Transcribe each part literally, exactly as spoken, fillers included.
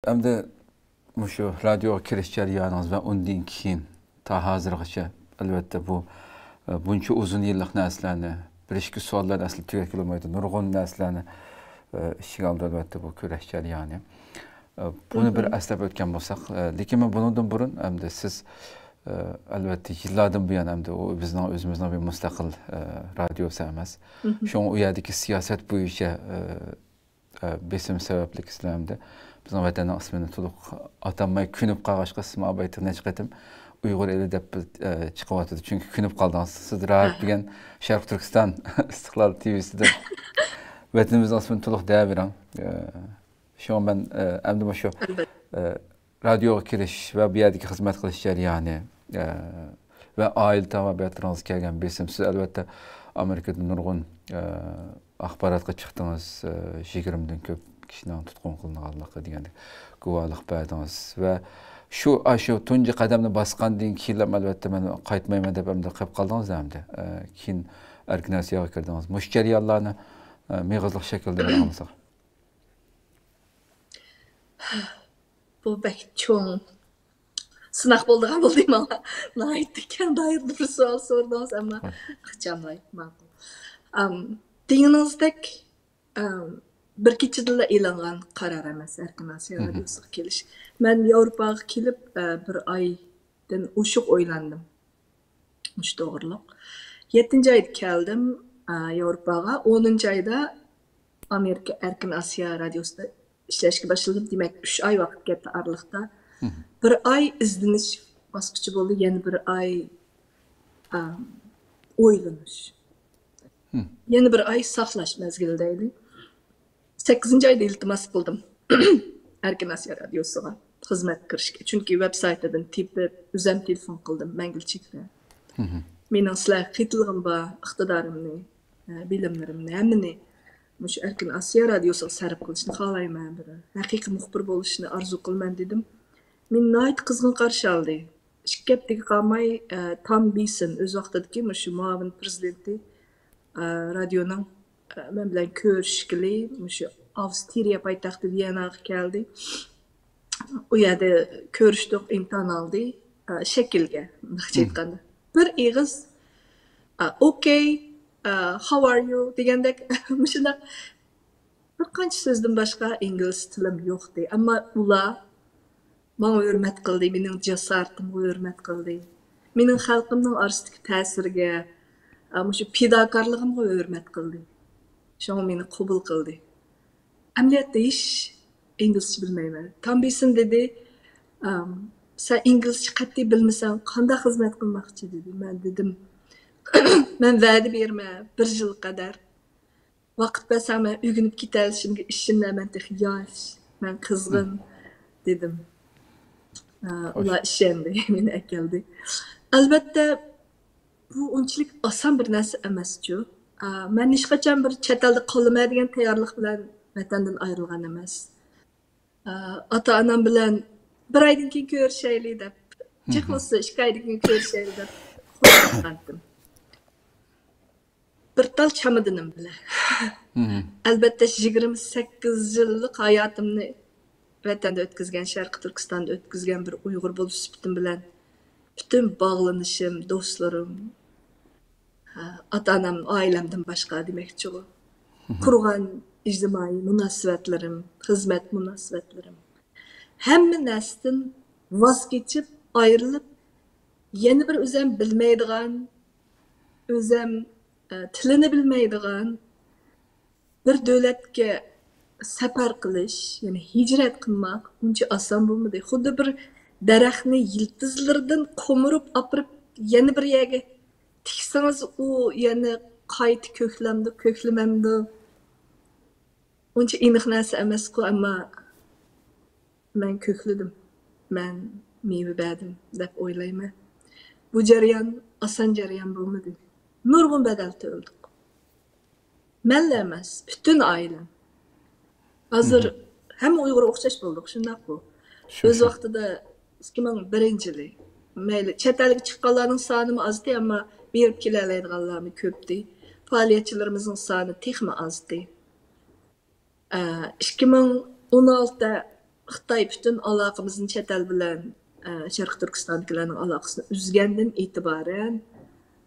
ئەمدى مۇشۇ رادىيوغا كىرىش جەريانىڭىز ۋە ئۇندىن كېيىن تا ھازىرغىچە، ئەلۋەتتە، بۇ، ئە، بۇنچە ئۇزۇن يىللىق نەرسىلەرنى، بىر ئىككى سوئاللارنى ئەسلى تۈگەتكىلى بولمايدۇ. نۇرغۇن نەرسىلەرنى، ئە، ئىچىگە ئالىدۇ، ئەلۋەتتە، بۇ كۈرەش جەريانى. ئە، بۇنى بىر ئەسلەپ ئۆتكەن بولساق، ئە، لېكىن مەن بۇنىڭدىن بۇرۇن، ئەمدى سىز، ئە، ئەلۋەتتە، يىللاردىن بۇيان، ئەمدى ئۇ بىزنىڭ ئۆزىمىزنىڭ بىر مۇستەقىل، ئە، رادىيوسى ئەمەس. شۇڭا ئۇ يەردىكى سىياسەت بويىچە، ئە، ئە، بېسىم سەۋەبلىك سىلەر ئەمدى بىزنىڭ ۋەتەننىڭ ئىسمىنى تولۇق ئاتالماي كۆنۈپ قالغاچقا، سىزمۇ ئاۋايتىغ نەچچە قېتىم ئۇيغۇر ئېلى دەپ، ئە، چىقىۋاتىدۇ. چۈنكى كۆنۈپ قالدىڭىز. سىز راھەت دېگەن شەرقىي تۈركىستان ئىستىقلال تىۋىسىدە ۋەتىنىمىزنىڭ ئىسمىنى تولۇق دەۋېرىڭ. ئە، شۇڭا مەن، ئە، ئەمدى مۇشۇ، ئە، رادىيوغا كىرىش ۋە بۇ يەردىكى خىزمەت قىلىش جەريانى، ئە، ۋە ئائىلە تاۋابىئاتلىرىڭىزغا كەلگەن بېسىم. سىز، ئەلۋەتتە، ئامېرىكىدا نۇرغۇن، ئە، ئاخباراتقا چىقتىڭىز، ئە، يىگىرمىدىن كۆپ كىشىنىڭ تۇتقۇن قىلىنغانلىقى دېگەندەك گۇۋاھلىق بەردىڭىز. ۋە شۇ، ئاشۇ تۇنجى قەدەمنى باسقاندىن كېيىنلا، ئەلۋەتتە، مەن قايتمايمەن دەپ ئەمدى قېلىپ قالدىڭىز ئەمدى. ئە، كېيىن ئەركىن ئاسىياغا كىردىڭىز. مۇشۇ جەريانلارنى، ئە، مېغىزلىق شەكىلدە بىر ئاڭلىساق. بۇ بەك چوڭ سىناق بولىدىغان بولدى ماڭا. ناھايىتى كەڭ دائىرىدە بىر سوئال سورىدىڭىز، ئەمما ئىخچاملاي، ماقۇل. ئام، دېگىنىڭىزدەك، ئام، بىر كېچىدىلا ئېلىنغان قارار ئەمەس ئەركىن ئاسىيا رادىيوسىغا كېلىش. مەن ياۋروپاغا كېلىپ، ئە، بىر ئايدىن ئوشۇق ئويلاندىم مۇشۇ توغرىلىق. يەتتىنچى ئايدا كەلدىم، ئە، ياۋروپاغا. ئونىنچى ئايدا ئامېرىكا ئەركىن ئاسىيا رادىيوسىدا ئىشلەشكە باشلىدىم. دېمەك، ئۈچ ئاي ۋاقىت كەتتى ئارىلىقتا. بىر ئاي ئىزدىنىش باسقۇچى بولدى، يەنە بىر ئاي، ئا، ئويلىنىش. يەنە بىر ئاي ساقلاش مەزگىلى دەيلى. سەككىزىنچى ئايدا ئىلتىماس قىلدىم ئەركىن ئاسىيا رادىيوسىغا خىزمەتكە كىرىشكە. چۈنكى ۋېب سايتىدىن تېپىپ، ئۆزەم تېلېفون قىلدىم مەڭگۈلچىگە. مېنىڭ سىلەرگە قېتىلغۇم بار، ئىقتىدارىمنى، ئە، بىلىملىرىمنى، ھەممىنى مۇشۇ ئەركىن ئاسىيا رادىيوسىغا سەرپ قىلىشنى خالايمەن، بىر ھەقىقىي مۇخبىر بولۇشنى ئارزۇ قىلىمەن دېدىم. مېنى ناھايىتى قىزغىن قارشى ئالدى. ئىككى ھەپتىگە قالماي، ئە، تام بىسېن، ئۆز ۋاقتىدىكى مۇشۇ مۇئاۋىن پىرېزىدېنتى، ئە، رادىيونىڭ، ئە، مەن بىلەن كۆرۈشكىلى مۇشۇ ئاۋسترىيە پايتەختى ۋىياناغا كەلدى. ئۇ يەردە كۆرۈشتۇق، ئىمتىھان ئالدى، ئە، شەكىلگە، مۇنداقچە ئېيتقاندا. بىر ئېغىز، ئە، ئوكەي، ئە، how are you دېگەندەك مۇشۇنداق بىر قانچە سۆزدىن باشقا ئىنگلىز تىلىم يوقتى. ئەمما ئۇلار ماڭا ھۆرمەت قىلدى، مېنىڭ جاسارىتىمغا ھۆرمەت قىلدى. مېنىڭ خەلقىمنىڭ ئارىسىدىكى تەسىرىگە، ئە، مۇشۇ پىداكارلىقىمغا ھۆرمەت قىلدى. شۇڭا مېنى قوبۇل قىلدى. ئەمەلىيەتتە ھېچ ئىنگلىزچە بىلمەيمەن. تام بىسېن دېدى، ئەم، سەن ئىنگلىزچە قەتئىي بىلمىسەڭ قانداق خىزمەت قىلماقچى دېدى. مەن دېدىم، مەن ۋەدە بېرىمەن، بىر يىل قەدەر ۋاقىت بەرسەڭ مەن ئۆگىنىپ كېتەلىشىمگە ئىشىنە، مەن تېخى ياش، مەن قىزغىن دېدىم. ئە، ئۇلار ئىشەندى، مېنى ئەكەلدى. ئەلۋەتتە، بۇ ئۇنچىلىك ئاسان بىر نەرسە ئەمەسچۇ. ئە، مەن ھېچقاچان بىر چەت ئەلدە قالىمەن دېگەن تەييارلىق بىلەن ۋەتەندىن ئايرىلغان ئەمەس. ئە، ئاتا-ئانام بىلەن بىر ئايدىن كېيىن كۆرۈشەيلى دەپ، جىق بولسا ئىككى ئايدىن كېيىن كۆرۈشەيلى دەپ قويۇپ قالغانتىم. بىر تال چامادىنىم بىلەن. ئەلۋەتتە، يىگىرمە سەككىز يىللىق ھاياتىمنى ۋەتەندە ئۆتكۈزگەن، شەرقىي تۈركىستاندا ئۆتكۈزگەن بىر ئۇيغۇر بولۇش سۈپىتىم بىلەن پۈتۈن باغلىنىشىم، دوستلىرىم، ھە، ئاتا-ئانام، ئائىلەمدىن باشقا دېمەكچىغۇ. قۇرغان ئىجتىمائىي مۇناسىۋەتلىرىم، خىزمەت مۇناسىۋەتلىرىم، ھەممە نەرسىدىن ۋاز كېچىپ، ئايرىلىپ، يەنە بىر ئۆزەم بىلمەيدىغان، ئۆزەم، ئە، تىلىنى بىلمەيدىغان بىر دۆلەتكە سەپەر قىلىش، يەنى ھىجرەت قىلماق ئۇنچە ئاسان بولمىدى. خۇددى بىر دەرەخنى يىلتىزلىرىدىن قومۇرۇپ ئاپىرىپ، يەنە بىر يەرگە تىكسىڭىز، ئۇ يەنە قايتا كۆكلەمدۇ، كۆكلىمەمدۇ؟ ئۇنچە ئېنىق نەرسە ئەمەسقۇ، ئەمما مەن كۆكلىدىم، مەن مېۋە بەردىم دەپ ئويلايمەن. بۇ جەريان ئاسان جەريان بولمىدى. نۇرغۇن بەدەل تۆلىدۇق. مەنلا ئەمەس، پۈتۈن ئائىلەم. ھازىر ھەممە ئۇيغۇرغا ئوخشاش بولدۇق، شۇنداققۇ؟ شۇ، ئۆز شۇ. ۋاقتىدا ئىككى مىڭ بىرىنچى يىلى، مەيلى، چەت ئەلگە چىققانلارنىڭ سانىمۇ ئازدى، ئەمما بېرىپ كېلەلەيدىغانلارمۇ كۆپتى. پائالىيەتچىلىرىمىزنىڭ سانى تېخىمۇ ئازدى. ئە، ئىككى مىڭ ئون ئالتە خىتاي پۈتۈن ئالاقىمىزنى چەت ئەل بىلەن، ئە، شەرقىي تۈركىستاندىكىلەرنىڭ ئالاقىسىنى ئۈزگەندىن ئېتىبارەن،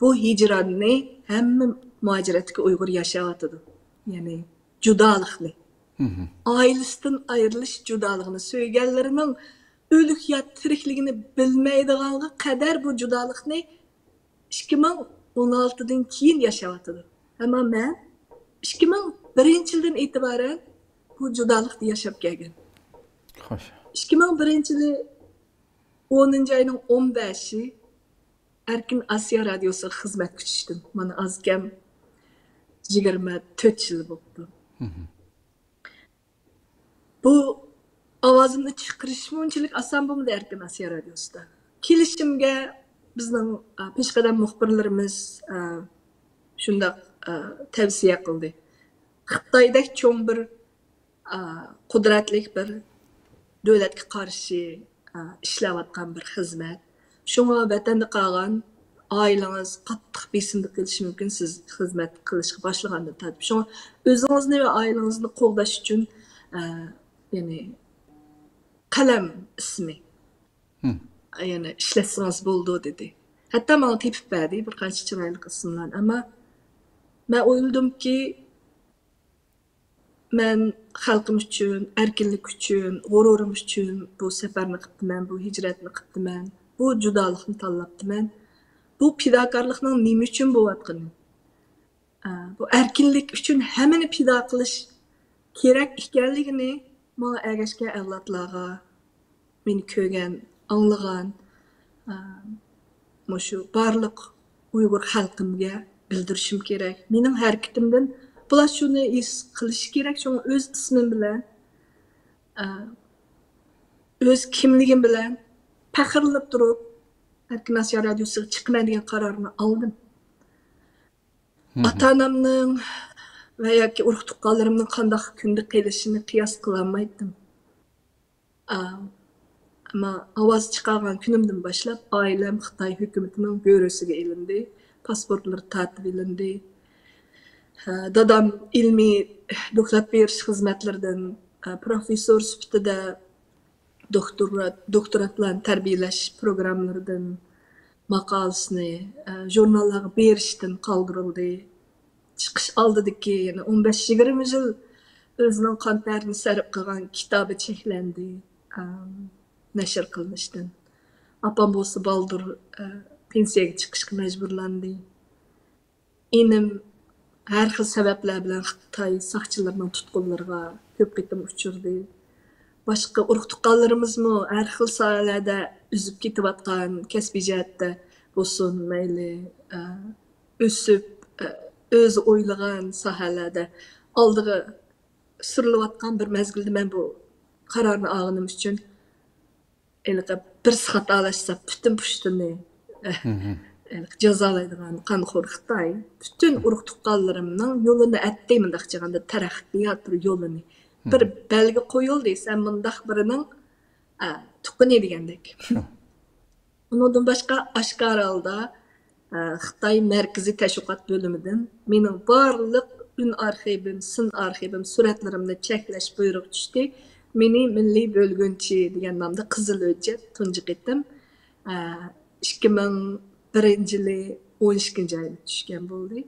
بۇ ھىجراننى ھەممە مۇھاجىرەتتىكى ئۇيغۇر ياشاۋاتىدۇ. يەنى جۇدالىقنى، ئائىلىسىدىن ئايرىلىش جۇدالىقىنى، سۆيگەنلىرىنىڭ ئۆلۈك يا تىرىكلىكىنى بىلمەيدىغانغا قەدەر بۇ جۇدالىقنى ئىككى مىڭ ئون ئالتىدىن كېيىن ياشاۋاتىدۇ. ئەمما مەن ئىككى مىڭ بىرىنچى يىلدىن ئېتىبارەن بۇ جۇدالىقتا ياشاپ كەلگەن. خوش. ئىككى مىڭ بىرىنچى يىلى ئونىنچى ئاينىڭ ئون بەشى ئەركىن ئاسىيا رادىيوسىغا خىزمەتكە چۈشتۈم. مانا ئاز كەم يىگىرمە تۆت يىل بوپتۇ. بۇ ئاۋازىمنى چىقىرىشمۇ ئۇنچىلىك ئاسان بولمىدى ئەركىن ئاسىيا رادىيوسىدا. كېلىشىمگە بىزنىڭ، ئە، پېشقەدەم مۇخبىرلىرىمىز، ئە، شۇنداق، ئە، تەۋسىيە قىلدى. خىتايدەك چوڭ بىر، ئە، قۇدرەتلىك بىر دۆلەتكە قارشى، ئە، ئىشلەۋاتقان بىر خىزمەت. شۇڭا ۋەتەندە قالغان ئائىلىڭىز قاتتىق بېسىمدا قېلىشى مۇمكىن، سىز خىزمەت قىلىشقا باشلىغاندىن تارتىپ. شۇڭا ئۆزىڭىزنى ۋە ئائىلىڭىزنى قوغداش ئۈچۈن، ئە، يەنى قەلەم ئىسمى، يەنى ئىشلەتسىڭىز بولىدۇ، دېدى. ھەتتا ماڭا تېپىپ بەردى بىر قانچە چىرايلىق ئىسىملارنى. ئەمما مەن ئويلىدىمكى، مەن خەلقىم ئۈچۈن، ئەركىنلىك ئۈچۈن، غۇرۇرۇم ئۈچۈن بۇ سەپەرنى قىپتىمەن، بۇ ھىجرەتنى قىپتىمەن، بۇ جۇدالىقنى تاللاپتىمەن. بۇ پىداكارلىقنىڭ نېمە ئۈچۈن بولۇۋاتقىنى، ئە، بۇ ئەركىنلىك ئۈچۈن ھەممىنى پىدا قىلىش كېرەك ئىكەنلىكىنى ماڭا ئەگەشكەن ئەۋلادلارغا، مېنى كۆرگەن، ئاڭلىغان، ئە، مۇشۇ بارلىق ئۇيغۇر خەلقىمگە بىلدۈرۈشۈم كېرەك. مېنىڭ ھەرىكىتىمدىن بۇلار شۇنى ھېس قىلىشى كېرەك، شۇڭا ئۆز ئىسمىم بىلەن، ئە، ئۆز كىملىكىم بىلەن پەخىرلىنىپ تۇرۇپ، ئەركىن ئاسىيا رادىيوسىغا چىقىمەن دېگەن قارارنى ئالدىم. ئاتا-ئانامنىڭ ۋە ياكى ئۇرۇق-تۇغقانلىرىمنىڭ قانداق كۈندە قېلىشىنى قىياس قىلالمايتتىم. ئا، ئەمما ئاۋاز چىقارغان كۈنۈمدىن باشلاپ ئائىلەم خىتاي ھۆكۈمىتىنىڭ گۆرۈسىگە ئېلىندى، پاسپورتلىرى تارتىپ ئېلىندى. ھە، دادام ئىلمىي دوكلات بېرىش خىزمەتلىرىدىن، ئە، پروفېسسور سۈپىتىدە دوكتورات، دوكتورانتلارنى تەربىيەلەش پروگراممىلىرىدىن ماقالىسىنى، ئە، ژۇرناللارغا بېرىشتىن قالدۇرۇلدى. چىقىش ئالدىدىكى يەنە ئون بەش يىگىرمە يىل ئۆزىنىڭ قان تەرىنى سەرپ قىلغان كىتابى چەكلەندى، ئە، نەشر قىلىنىشتىن. ئاپام بولسا بالدۇر، ئە، پېنسىيەگە چىقىشقا مەجبۇرلاندى. ئىنىم ھەر خىل سەۋەبلەر بىلەن خىتاي ساقچىلىرىنىڭ تۇتقۇنلىرىغا كۆپ قېتىم ئۇچرىدى. باشقا ئۇرۇق-تۇغقانلىرىمىزمۇ ھەر خىل ساھەلەردە ئۆسۈپ كېتىۋاتقان، كەسپىي جەھەتتە بولسۇن، مەيلى، ئە، ئۆسۈپ، ئە، ئۆزى ئويلىغان ساھەلەردە ئالدىغا سۈرۈلۈۋاتقان بىر مەزگىلدە مەن بۇ قارارنى ئالغىنىم ئۈچۈن ھېلىقى بىرسى خاتالاشسا، پۈتۈن پۇشتىنى ھېلىقى جازالايدىغان قانخور خىتاي پۈتۈن ئۇرۇق-تۇغقانلىرىمنىڭ يولىنى ئەتتى، مۇنداق چىغاندا تەرەققىيات يولىنى. بىر بەلگە قويۇلدى، سەن مۇنداق بىرىنىڭ، ئە، تۇغقىنى دېگەندەك. ئۇنىڭدىن باشقا ئاشكارا ھالدا، ئە، خىتاي مەركىزىي تەشۋىقات بۆلۈمىدىن مېنىڭ بارلىق ئۈن ئارخىۋىم، سىن ئارخىۋىم، سۈرەتلىرىمنى چەكلەش بۇيرۇقى چۈشتى. مېنى مىللىي بۆلگۈنچى دېگەن نامدا قىزىل ھۆججەت تۇنجى قېتىم، ئە، ئىككى مىڭ بىرىنچى يىلى ئون ئىككىنچى ئايدا چۈشكەن بولدى.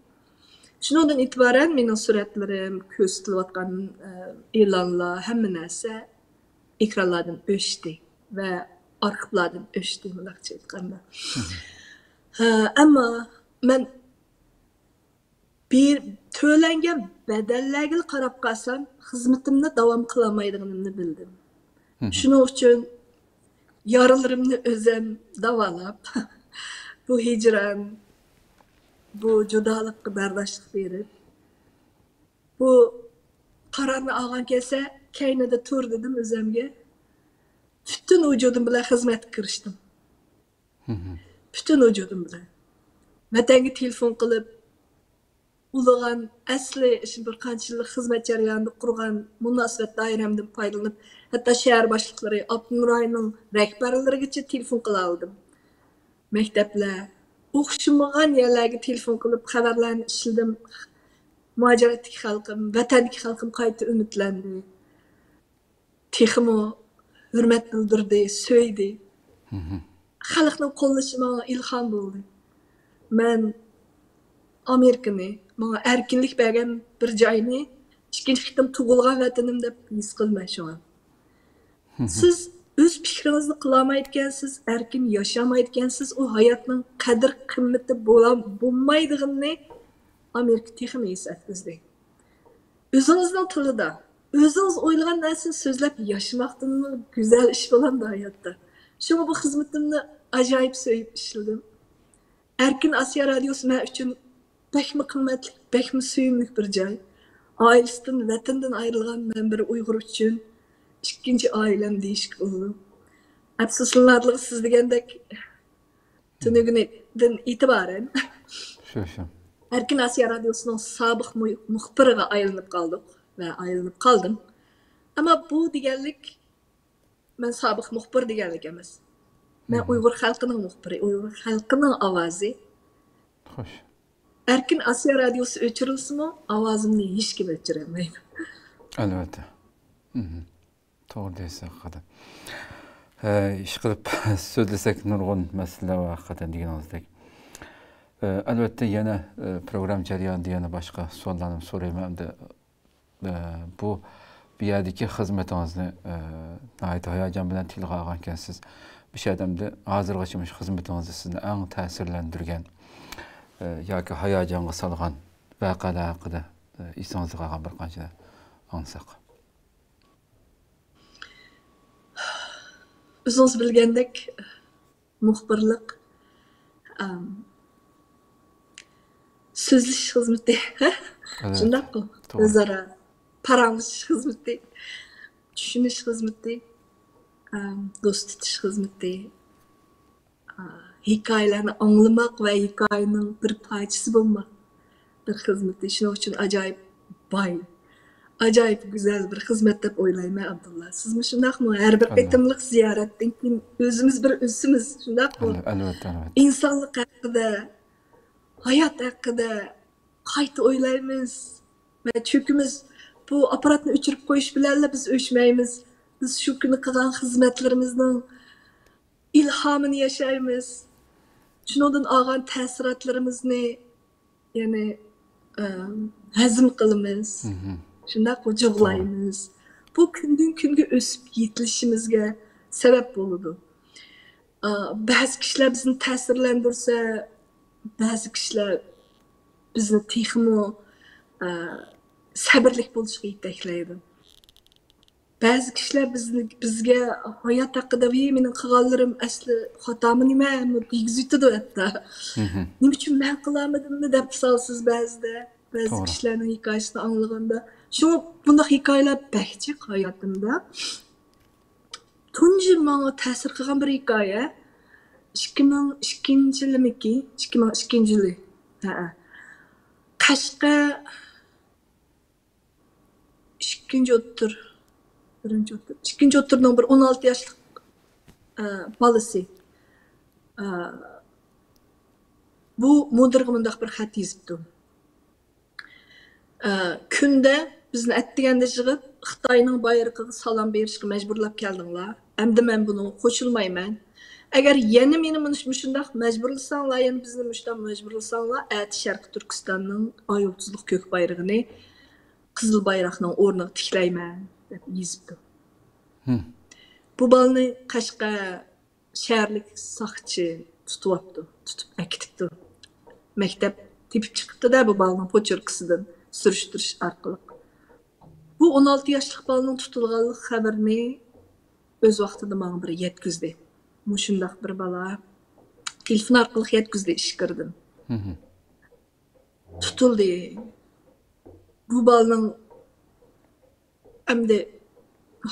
شۇنىڭدىن ئېتىبارەن مېنىڭ سۈرەتلىرىم، كۆرسىتىلىۋاتقان، ئە، ئېلانلار، ھەممە نەرسە ئېكرانلاردىن ئۆچتى ۋە ئارخىپلاردىن ئۆچتى، مۇنداقچە ئېيتقاندا. ھە، ئەمما مەن بىر تۆلەنگەن بەدەللەرگىلا قاراپ قالسام، خىزمىتىمنى داۋام قىلالمايدىغىنىمنى بىلدىم. شۇنىڭ ئۈچۈن يارىلىرىمنى ئۆزۈم داۋالاپ، بۇ ھىجران، بۇ جۇدالىققا بەرداشلىق بېرىپ، بۇ قارارنى ئالغان كەلسە، كەينىدە تۇر دېدىم ئۆزۈمگە. پۈتۈن ۋۇجۇدۇم بىلەن خىزمەتكە كىرىشتىم. پۈتۈن ۋۇجۇدۇم بىلەن. ۋەتەنگە تېلېفون قىلىپ، ئۇلىغان ئەسلى شۇ بىر قانچە يىللىق خىزمەت جەريانىدا قۇرغان مۇناسىۋەت دائىرەمدىن پايدىلىنىپ، ھەتتا شەھەر باشلىقلىرى، ئاپتونوم رايوننىڭ رەھبەرلىرىگىچە تېلېفون قىلالىدىم. مەكتەپلەر، ئوخشىمىغان يەرلەرگە تېلېفون قىلىپ خەۋەرلەرنى ئىشلىدىم. مۇھاجىرەتتىكى خەلقىم، ۋەتەندىكى خەلقىم قايتا ئۈمىدلەندى. تېخىمۇ ھۆرمەت بىلدۈردى، سۆيدى. خەلقنىڭ قوللىشى ماڭا ئىلھام بولدى. مەن ئامېرىكىنى، ماڭا ئەركىنلىك بەرگەن بىر جاينى ئىككىنچى قېتىم تۇغۇلغان ۋەتىنىم دەپ ھېس قىلىمەن شۇڭا. سىز ئۆز پىكرىڭىزنى قىلالمايدىكەنسىز، ئەركىن ياشىيالمايدىكەنسىز، ئۇ ھاياتنىڭ قەدىر قىممىتى بولا-، بولمايدىغىنىنى ئامېرىكا تېخىمۇ ھېس ئەتكۈزدى. ئۆزىڭىزنىڭ تىلىدا، ئۆزىڭىز ئويلىغان نەرسىنى سۆزلەپ ياشىماقتىنمۇ گۈزەل ئىش بولامدۇ ھاياتتا؟ شۇڭا بۇ خىزمىتىمنى ئاجايىپ سۆيۈپ ئىشلىدىم. ئەركىن ئاسىيا رادىيوسى مەن ئۈچۈن بەكمۇ قىممەتلىك، بەكمۇ سۆيۈملۈك بىر جاي. ئائىلىسىدىن، ۋەتىنىدىن ئايرىلغان مەن بىر ئۇيغۇر ئۈچۈن ئىككىنچى ئائىلەم دېيىشكە بولىدۇ. ئەپسۇسلىنارلىقى، سىز دېگەندەك تۈنۈگۈنىدىن ئېتىبارەن شۇ، شۇ. ئەركىن ئاسىيا رادىيوسىنىڭ سابىق مۇ-، مۇخبىرىغا ئايلىنىپ قالدۇق ۋە ئايلىنىپ قالدىم. ئەمما بۇ دېگەنلىك مەن سابىق مۇخبىر دېگەنلىك ئەمەس. مەن ئۇيغۇر خەلقىنىڭ مۇخبىرى، ئۇيغۇر خەلقىنىڭ ئاۋازى. خوش. ئەركىن ئاسىيا رادىيوسى ئۆچۈرۈلسىمۇ، ئاۋازىمنى ھېچكىم ئۆچۈرەلمەيدۇ. ئەلۋەتتە. مھم. توغرا دەيسىز، ھەقىقەتەن. ھە، ئىشقىلىپ سۆزلىسەك نۇرغۇن مەسىلىلەر بار، ھەقىقەتەن دېگىنىڭىزدەك. ئە، ئەلۋەتتە، يەنە، ئە، پروگرامما جەريانىدا يەنە باشقا سوئاللارنى سورايمەن. ئەمدى، ئە، بۇ، بۇ يەردىكى خىزمىتىڭىزنى، ئە، ناھايىتى ھاياجان بىلەن تىلغا ئالغانكەنسىز. مۇشۇ يەردە ئەمدى ھازىرغىچە مۇشۇ خىزمىتىڭىزدە سىزنى ئەڭ تەسىرلەندۈرگەن، ئە، ياكى ھاياجانغا سالغان ۋەقەلەر ھەققىدە، ئە، ئېسىڭىزدە قالغان بىر قانچە ئاڭلىساق. ئۆزىڭىز بىلگەندەك، مۇخبىرلىق، ئەم، سۆزلىشىش خىزمىتى. ئەلۋەتتە. شۇنداققۇ؟ توغرا. ئۆزئارا پاراڭلىشىش خىزمىتى، چۈشىنىش خىزمىتى، ئەم، دوست تۇتۇش خىزمىتى، ئا، ھېكايىلەرنى ئاڭلىماق ۋە ھېكايىنىڭ بىر پارچىسى بولماق بىر خىزمىتى. شۇنىڭ ئۈچۈن ئاجايىپ باي، ئاجايىپ گۈزەل بىر خىزمەت دەپ ئويلايمەن، ئابدۇللا. سىزمۇ شۇنداقمۇ؟ ھەر بىر قېتىملىق زىيارەتتىن كېيىن ئۆزىمىز بىر ئۆسىمىز، شۇنداقمۇ؟ ئەلۋەتتە، ئەلۋەتتە. ئىنسانلىق ھەققىدە، ھايات ھەققىدە قايتا ئويلايمىز ۋە چۆكىمىز. بۇ ئاپپاراتنى ئۆچۈرۈپ قويۇش بىلەنلا بىز ئۆچمەيمىز. بىز شۇ كۈنى قىلغان خىزمەتلىرىمىزنىڭ ئىلھامىنى ياشايمىز. شۇنىڭدىن ئالغان تەسىراتلىرىمىزنى، يەنى، ئەم، ھەزىم قىلىمىز. مھم. شۇنداق جۇغلايمىز. بۇ كۈندىن كۈنگە ئۆسۈپ يېتىلىشىمىزگە سەۋەب بولىدۇ. ئا، بەزى كىشىلەر بىزنى تەسىرلەندۈرسە، بەزى كىشىلەر بىزنى تېخىمۇ، ئا، سەبرلىك بولۇشقا يېتەكلەيدۇ. بەزى كىشىلەر بىزنى، بىزگە ھايات ھەققىدە، ۋى، مېنىڭ قىلغانلىرىم ئەسلى خاتامۇ نېمە دېگۈزۈۋېتىدۇ ھەتتا. مھم. نېمە ئۈچۈن مەن قىلالمىدىمنى دەپ سالىسىز بەزىدە. بەزى توغرا. كىشىلەرنىڭ ھېكايىسىنى ئاڭلىغاندا. شۇڭا بۇنداق ھېكايىلەر بەك جىق ھاياتىمدا. تۇنجى ماڭا تەسىر قىلغان بىر ھېكايە، ئىككى مىڭ ئىككىنچى يىلىمىكى؟ ئىككى مىڭ ئىككىنچى يىلى. ھەئە. قەشقەر ئىككىنچى ئوتتۇر، بىرىنچى ئوتتۇر، ئىككىنچى ئوتتۇرنىڭ بىر ئون ئالتە ياشلىق، ئە، بالىسى. ئە، بۇ مۇدىرغا مۇنداق بىر خەت يېزىپتۇ. ئە، كۈندە بىزنى ئەتىگەندە يىغىپ، خىتاينىڭ بايرىقىغا سالام بېرىشكە مەجبۇرلاپ كەلدىڭلار. ئەمدى مەن بۇنىڭغا قوشۇلمايمەن. ئەگەر يەنە مېنى مۇنۇ-، مۇشۇنداق مەجبۇرلىساڭلار، يەنە بىزنى مۇشۇنداق مەجبۇرلىساڭلار، ئەتە شەرقىي تۈركىستاننىڭ ئاي يۇلتۇزلۇق كۆك بايرىقىنى قىزىل بايراقنىڭ ئورنىغا تىكلەيمەن، دەپ يېزىپتۇ. ھىم. بۇ بالىنى قەشقەر شەھەرلىك ساقچى تۇتۇۋاپتۇ، تۇتۇپ ئەكېتىپتۇ. مەكتەپ تېپىپ چىقىپتۇ-دە بۇ بالىنىڭ پوچۇركىسىدىن سۈرۈشتۈرۈش ئارقىلىق. بۇ ئون ئالتە ياشلىق بالىنىڭ تۇتۇلغانلىق خەۋىرىنى ئۆز ۋاقتىدا ماڭا بىر يەتكۈزدى. مۇشۇنداق بىر بالا تېلېفون ئارقىلىق يەتكۈزدى ئىچكىرىدىن. ھىم. تۇتۇلدى. بۇ بالىنىڭ ئەمدى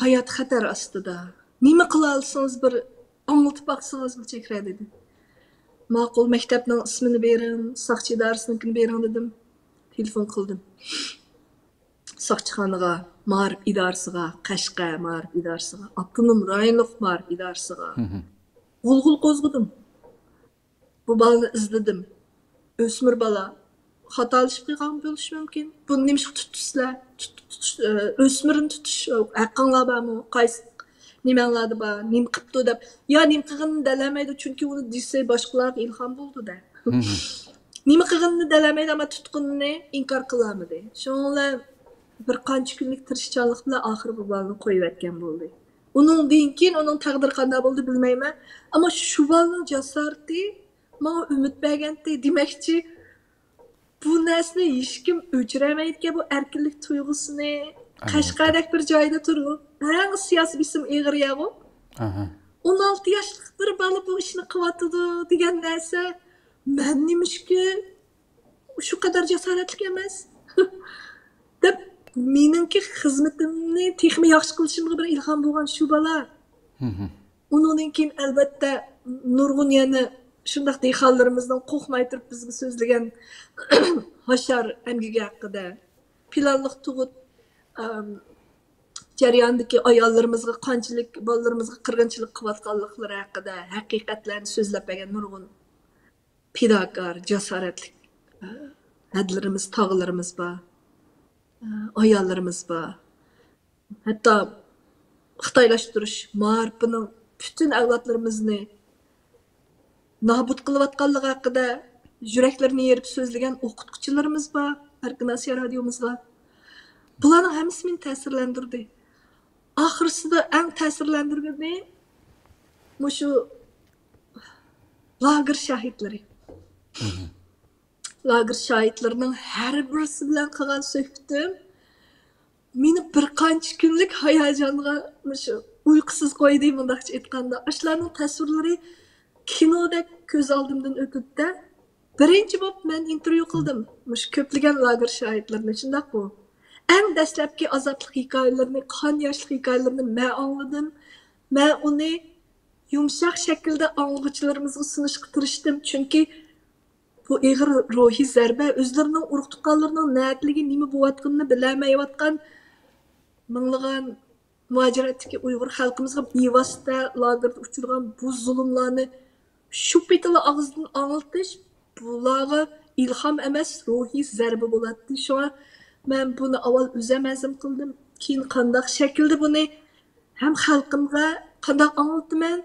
ھاياتى خەتەر ئاستىدا. نېمە قىلالىسىڭىز بىر ئاڭلىتىپ باقسىڭىز بىر چەكرە دېدى. ماقۇل، مەكتەپنىڭ ئىسمىنى بېرىڭ، ساقچى ئىدارىسىنىڭكىنى بېرىڭ دېدىم. تېلېفون قىلدىم. ساقچىخانىغا، مائارىپ ئىدارىسىغا، قەشقەر مائارىپ ئىدارىسىغا، ئاپتونوم رايونلۇق مائارىپ ئىدارىسىغا ھىم. غۇلغۇلا قوزغىدىم. بۇ بالىنى ئىزدىدىم. ئۆسمۈر بالا. خاتالىشىپ قالغان بولۇشى مۇمكىن. بۇنى نېمىشقا تۇتتى سىلەر؟ تۇت-، تۇتۇش، ئۆ، ئۆسمۈرنى تۇتۇش ھەققىڭلار بارمۇ؟ قايسى، نېمەڭلاردا بار، نېمە قىپتۇ دەپ. يا نېمە قىلغىنىنى دەلەمەيدۇ، چۈنكى ئۇنى دېسە باشقىلارغا ئىلھام بولىدۇ دە. نېمە قىلغىنىنى دەلەمەيدۇ، ئەمما تۇتقىنىنى ئىنكار قىلالمىدى. شۇنىڭ بىلەن بىر قانچە كۈنلۈك تىرىشچانلىق بىلەن ئاخىرى بۇ بالىنى قويۇۋەتكەن بولدى. ئۇنىڭدىن كېيىن ئۇنىڭ تەقدىرى قانداق بولدى بىلمەيمەن. ئەمما شۇ بالىنىڭ جاسارىتى ماڭا ئۈمىد بەرگەنتى. دېمەكچى، بۇ نەرسىنى ھېچكىم ئۆچۈرەلمەيدىكەن، بۇ ئەركىنلىك تۇيغۇسىنى. ئەلۋەتتە. قەشقەردەك بىر جايدا تۇرۇپ، ئەڭ سىياسىي بېسىم ئېغىر يەرغۇ. ئاھا. ئون ئالتە ياشلىق بىر بالا بۇ ئىشنى قىلىۋاتىدۇ دېگەن نەرسە، مەن نېمىشقا شۇ قەدەر جاسارەتلىك ئەمەس؟ دەپ، مېنىڭكى خىزمىتىمنى تېخىمۇ ياخشى قىلىشىمغا بىر ئىلھام بولغان شۇ بالا. ئۇنىڭدىن كېيىن، ئەلۋەتتە، نۇرغۇن يەنە شۇنداق دېھقانلىرىمىزنىڭ قورقماي تۇرۇپ بىزگە سۆزلىگەن ھاشار ئەمگىكى ھەققىدە، پىلانلىق تۇغۇت، ئەم، جەريانىدىكى ئاياللىرىمىزغا قانچىلىك، بالىلىرىمىزغا قىرغىنچىلىق قىلىۋاتقانلىقلىرى ھەققىدە ھەقىقەتلەرنى سۆزلەپ بەرگەن نۇرغۇن پىداكار، جاسارەتلىك، ئە، ھەدىلىرىمىز، تاغىلىرىمىز بار، ئە، ئاياللىرىمىز بار. ھەتتا خىتايلاشتۇرۇش مائارىپىنىڭ پۈتۈن ئەۋلادلىرىمىزنى نابۇت قىلىۋاتقانلىقى ھەققىدە يۈرەكلىرىنى يېرىپ سۆزلىگەن ئوقۇتقۇچىلىرىمىز بار ئەركىن ئاسىيا رادىيومىزغا. بۇلارنىڭ ھەممىسى مېنى تەسىرلەندۈردى. ئاخىرسىدا ئەڭ تەسىرلەندۈرگىنى مۇشۇ لاگېر شاھىتلىرى. لاگېر شاھىتلىرىنىڭ ھەر بىرسى بىلەن قىلغان سۆھبىتىم مېنى بىر قانچە كۈنلۈك ھاياجانغا، مۇشۇ ئۇيقۇسىز قويدى، مۇنداقچە ئېيتقاندا. ئاشۇلارنىڭ تەسۋىرلىرى كىنودەك كۆز ئالدىمدىن ئۆتىدۇ-دە. بىرىنچى بولۇپ مەن ئىنتېرۋيۇ قىلدىم مۇشۇ كۆپلىگەن لاگېر شاھىتلىرىنى، شۇنداققۇ؟ ئەڭ دەسلەپكى ئازابلىق ھېكايىلىرىنى، قان ياشلىق ھېكايىلىرىنى مەن ئاڭلىدىم. مەن ئۇنى يۇمشاق شەكىلدە ئاڭلىغۇچىلىرىمىزغا سۇنۇشقا تىرىشتىم، چۈنكى بۇ ئېغىر روھىي زەربە ئۆزلىرىنىڭ ئۇرۇق-تۇغقانلىرىنىڭ نەدىلىكى، نېمە بولۇۋاتقىنىنى بىلەلمەيۋاتقان مىڭلىغان مۇھاجىرەتتىكى ئۇيغۇر خەلقىمىزغا بىۋاسىتە لاگېردا ئۇچرىغان بۇ زۇلۇملارنى شۇ پېتىلا ئاغزىدىن ئاڭلىتىش بۇلارغا ئىلھام ئەمەس، روھىي زەربە بولاتتى. شۇڭا مەن بۇنى ئاۋۋال ئۆزۈم ھەزىم قىلدىم. كېيىن قانداق شەكىلدە بۇنى ھەم خەلقىمغا قانداق ئاڭلىتىمەن،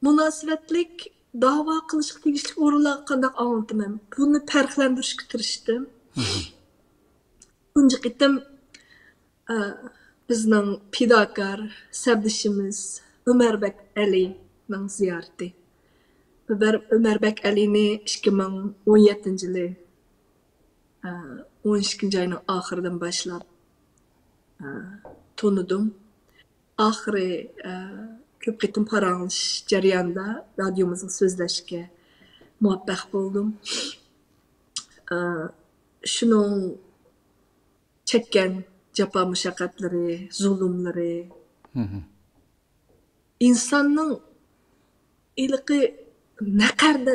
مۇناسىۋەتلىك داۋا قىلىشقا تېگىشلىك ئورۇنلارغا قانداق ئاڭلىتىمەن، بۇنى پەرقلەندۈرۈشكە تىرىشتىم. تۇنجى قېتىم، ئە، بىزنىڭ پىداكار سەپدىشىمىز ئۆمەربەك ئەلىنىڭ زىيارىتى. ئۆمەر-، ئۆمەربەك ئەلىنى ئىككى مىڭ ئون يەتتىنچى يىلى، ئە، ئون ئىككىنچى ئاينىڭ ئاخىرىدىن باشلاپ، ئە، تونۇدۇم. ئاخىرى، ئە، كۆپ قېتىم پاراڭلىشىش جەريانىدا رادىيومىزغا سۆزلەشكە مۇۋەپپەق بولدۇم. ئە، شۇنىڭ چەككەن جاپا مۇشەققەتلىرى، زۇلۇملىرى، ئىنساننىڭ ھېلىقى نەقەردە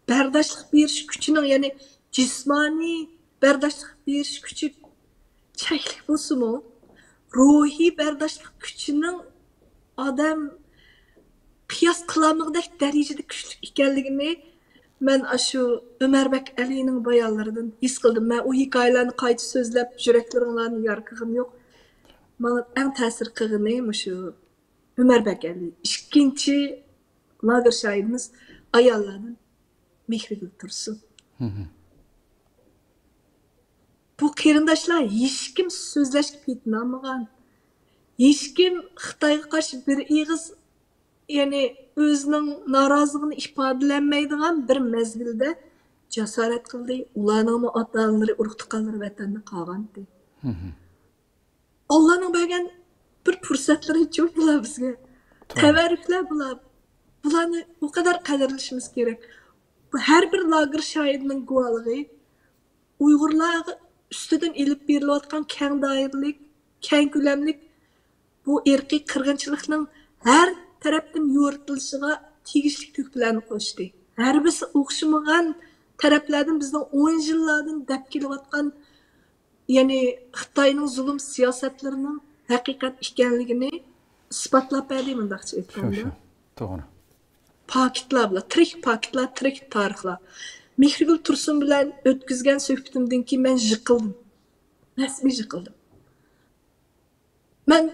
بەرداشلىق بېرىش كۈچىنىڭ، يەنى جىسمانىي بەرداشلىق بېرىش كۈچى چەكلىك بولسىمۇ، روھىي بەرداشلىق كۈچىنىڭ ئادەم قىياس قىلالمىغۇدەك دەرىجىدە كۈچلۈك ئىكەنلىكىنى مەن ئاشۇ ئۆمەربەك ئەلىنىڭ بايانلىرىدىن ھېس قىلدىم. مەن ئۇ ھېكايىلەرنى قايتا سۆزلەپ، يۈرەكلىرىڭلارنى يارقىغىنىم يوق. ماڭا ئەڭ تەسىر قىلغىنى مۇشۇ ئۆمەربەك ئەلى، ئىككىنچى لاگېر شاھىدىمىز ئاياللاردىن مېھرىگۈل تۇرسۇن. بۇ قېرىنداشلار ھېچكىم سۆزلەشكە پېتىنالمىغان. ھېچكىم خىتايغا قارشى بىر ئېغىز، يەنى ئۆزىنىڭ نارازىلىقىنى ئىپادىلەنمەيدىغان بىر مەزگىلدە جاسارەت قىلدى. ئۇلارنىڭمۇ ئاتا-ئانىلىرى، ئۇرۇق-تۇغقانلىرى ۋەتەندە قالغانىدى. ئاللانىڭ بەرگەن بىر پۇرسەتلىرى جۇ بۇلار بىزگە. تەۋەررۈكلەر بۇلار. بۇلارنى ئۇ قەدەر قەدىرلىشىمىز كېرەك. بۇ ھەر بىر لاگېر شاھىدىنىڭ گۇۋاھلىقى ئۇيغۇرلارغا ئۈستىدىن ئېلىپ بېرىلىۋاتقان كەڭ دائىرىلىك، كەڭ كۆلەملىك بۇ ئىرقىي قىرغىنچىلىقنىڭ ھەر تەرەپتىن يورۇتۇلۇشىغا تېگىشلىك تۆھپىلەرنى قوشتى. ھەر بىرسى ئوخشىمىغان تەرەپلەردىن بىزنىڭ ئون يىللاردىن دەپ كېلىۋاتقان، يەنى خىتاينىڭ زۇلۇم سىياسەتلىرىنىڭ ھەقىقەت ئىكەنلىكىنى ئىسپاتلاپ بەردى، مۇنداقچە شۇ، ئېيتقاندا. شۇ. توغرا. پاكىتلار بۇلار، تىرىك پاكىتلار، تىرىك تارىخلار. مېھرىگۈل تۇرسۇن بىلەن ئۆتكۈزگەن سۆھبىتىمدىن كېيىن مەن يىقىلدىم. رەسمىي يىقىلدىم. مەن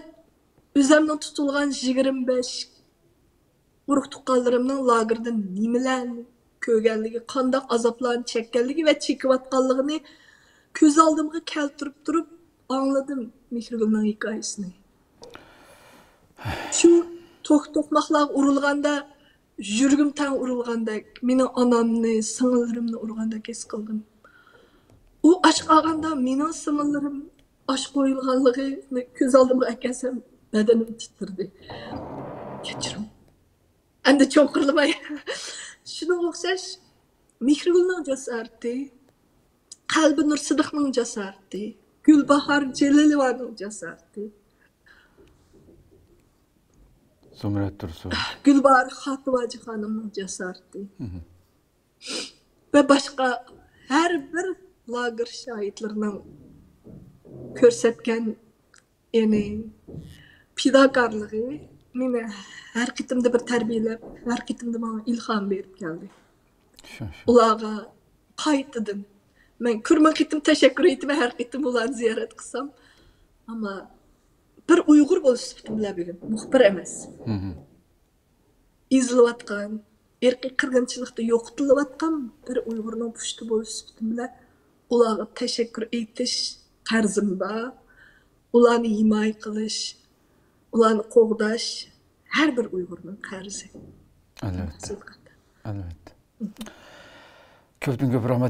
ئۆزۈمنىڭ تۇتۇلغان يىگىرمە بەش ئۇرۇق تۇغقانلىرىمنىڭ لاگېردا نېمىلەرنى كۆرگەنلىكى، قانداق ئازابلارنى چەككەنلىكى ۋە چېكىۋاتقانلىقىنى كۆز ئالدىمغا كەلتۈرۈپ تۇرۇپ ئاڭلىدىم مېھرىگۈلنىڭ ھېكايىسىنى. شۇ توك توقماقلارغا ئۇرۇلغاندا، يۈرىكىم تەڭ ئۇرۇلغاندەك، مېنىڭ ئانامنى، سىڭىللىرىمنى ئۇرغاندەك ھېس قىلدىم. ئۇ ئاچ قالغاندا مېنىڭ سىڭىللىرىم ئاچ قويۇلغانلىقىنى كۆز ئالدىمغا ئەكەلسەم، بەدىنىم تىترىدى. كەچۈرۈڭ. ئەمدى چوڭقۇرلىماي. شۇنىڭغا ئوخشاش مېھرىگۈلنىڭ جاسارىتى، قەلبى نۇر سىدىقنىڭ جاسارىتى، گۈلباھار جېلىلوۋانىڭ جاسارىتى، زۇمرەت تۇرسۇن. گۈلباھار خاتىۋاجى خانىمنىڭ جاسارىتى ۋە باشقا ھەر بىر لاگېر شاھىتلىرىنىڭ كۆرسەتكەن، يەنى، پىداكارلىقى مېنى ھەر قېتىمدا بىر تەربىيەلەپ، ھەر قېتىمدا ماڭا ئىلھام بېرىپ كەلدى. شۇ، شۇ. ئۇلارغا قايتىدىن مەن كۆپ مىڭ قېتىم تەشەككۈر ئېيتىمەن، ھەر قېتىم ئۇلارنى زىيارەت قىلسام. ئەمما بىر ئۇيغۇر بولۇش سۈپىتىم بىلەن بۈگۈن مۇخبىر ئەمەس. مهم. ئېزىلىۋاتقان، ئىرقىي قىرغىنچىلىقتا يوقىتىلىۋاتقان بىر ئۇيغۇرنىڭ پۇشتى بولۇش سۈپىتىم بىلەن ئۇلارغا تەشەككۈر ئېيتىش قەرزىم بار. ئۇلارنى ھىمايە قىلىش، ئۇلارنى قوغداش ھەر بىر ئۇيغۇرنىڭ قەرزى. ئەلۋەتتە. ھەقىقەتەن. ئەلۋەتتە. كۆپتىن كۆپ رەھمەت.